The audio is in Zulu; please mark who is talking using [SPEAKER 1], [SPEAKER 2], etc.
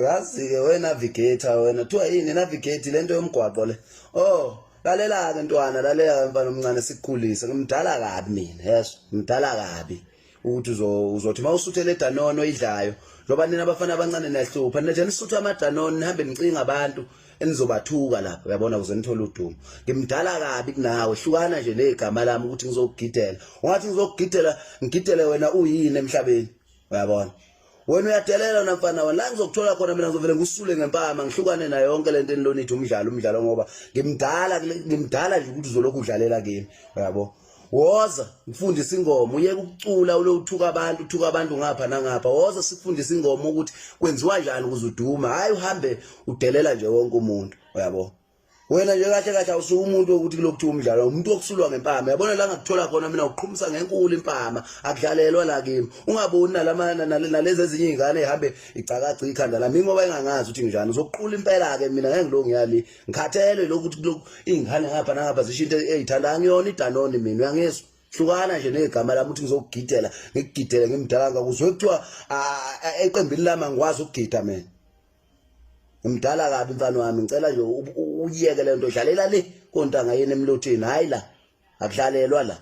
[SPEAKER 1] Uyazi-ke we-navigator wena kuthiwa yini navigate le nto yomgwaqo le. Oh, lalela-ke ntwana, lalela-ke mfana omncane sikukhulise. Ngimdala kabi mina, yeso, ngimdala kabi. Ukuthi uzothi uma usuthele edanono oyidlayo, njengoba nina abafana abancane niyahlupha, nina nje nisutha amadanono nihambe nicinga abantu enizobathuka lapha, uyabona ukuze nithole udumo. Ngimdala kabi kunawe, hlukana nje negama lami ukuthi ngizokugidela. Ungathi ngizokugidela, ngigidele wena uyini emhlabeni, uyabona. Wena uyadelela wena mfana wena la ngizokuthola khona mina ngizovele ngikusule ngempama ngihlukane nayo yonke lento enilonithi umdlalo umdlalo ngoba ngimdala ngimdala nje ukuthi uzolokhu udlalela kimi uyabo. Woza ngifundise ingoma uyeke ukucula ulokuthuka abantu uthuka abantu ngapha nangapha. Woza sikufundise ingoma ukuthi kwenziwa njani ukuze udume, hayi uhambe udelela nje wonke umuntu uyabo. Wena nje kahle kahle awusuke umuntu wokuthi kulokhu kuthiwa umdlalo umuntu wokusulwa ngempama. Yabona la ngakuthola khona mina uqhumisa ngenkulu impama akudlalelwa la kimi. Ungaboni nalama nalezi ezinye izingane ehambe icakaca ikhanda lami ngoba engangazi ukuthi nginjani. Uzoqula impela ke mina ngeke ngilokhu ngiyali. Ngikhathele lokhu ukuthi kulokhu izingane ngapha nangapha zisho into ezithanda angiyona idanoni mina uyangizwa. Hlukana nje negama lami ukuthi ngizokugidela ngikugidele ngimdala ngakuzwe kuthiwa eqembini lami angikwazi ukugida mina. Ngimdala kabi mfana wami ngicela nje uyeke lento dlalela le kontanga yena emlotheni hayi la akudlalelwa la.